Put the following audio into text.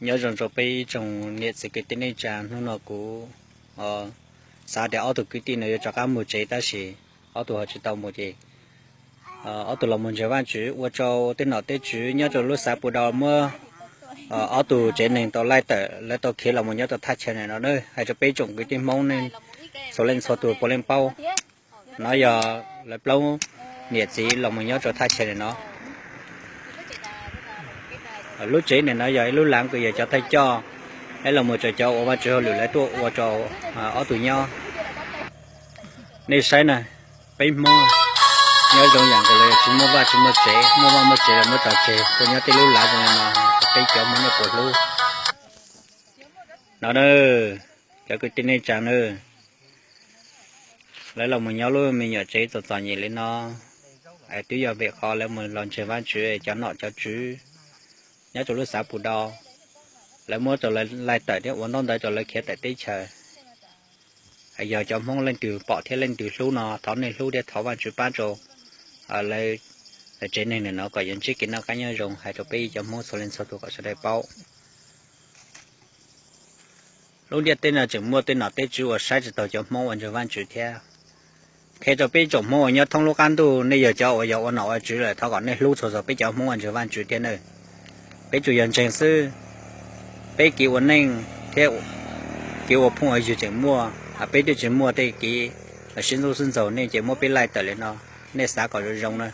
Nyob zoo rau peb ib tsoom niam txiv kwv tij neej tsa, hnub no kuv xav tias ob tug kwv tij no yuav rov qab mus tsev tab sis ob tug ho tsis tau mus ces ob tug los mus ntseeg Vajtswv ua rau tej nom tej tswv nyob rau lub xav Pus Dau muab ob tug tsev neeg tau laij tawm, lawv tau khiav los mus nyob rau thaj chaw no na. Hais rau peb ib tsoom kwv tij Hmoob neej txhua leej txhua tus puav leej paub, no yog lawv plaub niam txiv los mus nyob rau thaj chaw no. Lub tsev no yog ib lub lav kws yog cov thawj coj, ib los mus rau cov ua Vajtswv hauj lwm lawv tuaj ua rau ob tug nyob. Nej saib na, peb Hmoob nyob zoo yam nkaus li tsis muaj vaj tsis muaj tsev, muaj vaj muaj tsev los muab tso tseg tuaj nyob tej lub lav zoo li no, peb cov Hmoob nej puas hlub? No na, cov kwv tij neej tsa na, lawv los mus nyob lub me nyuam tsev txom txom nyem li no, twb yog vim qhov lawv mus los ntseeg Vajtswv, cov nom cov tswv nyob rau lub xav Pus Dau, lawv muab rau lawv laij tawm thiab ua ntaub ntawv rau lawv khiav tawm teb chaws. Yog cov Hmoob leej twg pom thiab leej twg hlub no thov nej hlub thiab thov Vajtswv pab rau lawv tsev neeg no kom yuav ntsib kev noj qab nyob zoo, hais rau peb cov Hmoob txhua leej txhua tus kom sawv daws paub. Lub ntiaj teb no tseem muaj tej nom tej tswv uas saib tsis taus cov Hmoob ua ntseeg Vajtswv thiab. Qhia rau peb tsoom Hmoob uas nyob thoob lub qab ntuj, nej yog cov uas yog ua nom ua tswv lawm thov kom nej hlub txhua txhua peb cov Hmoob ua ntseeg Vajtswv thiab nawb. Peb tsuas yog ntseeg xwb, peb kev ua neej thiab kev ua phooj ua ywg tseem muaj, peb twb tsis muaj tej kev sib ntxub sib ntxaug, nej ces muab peb laij tawm li no, nej xav kom zoo zoo na.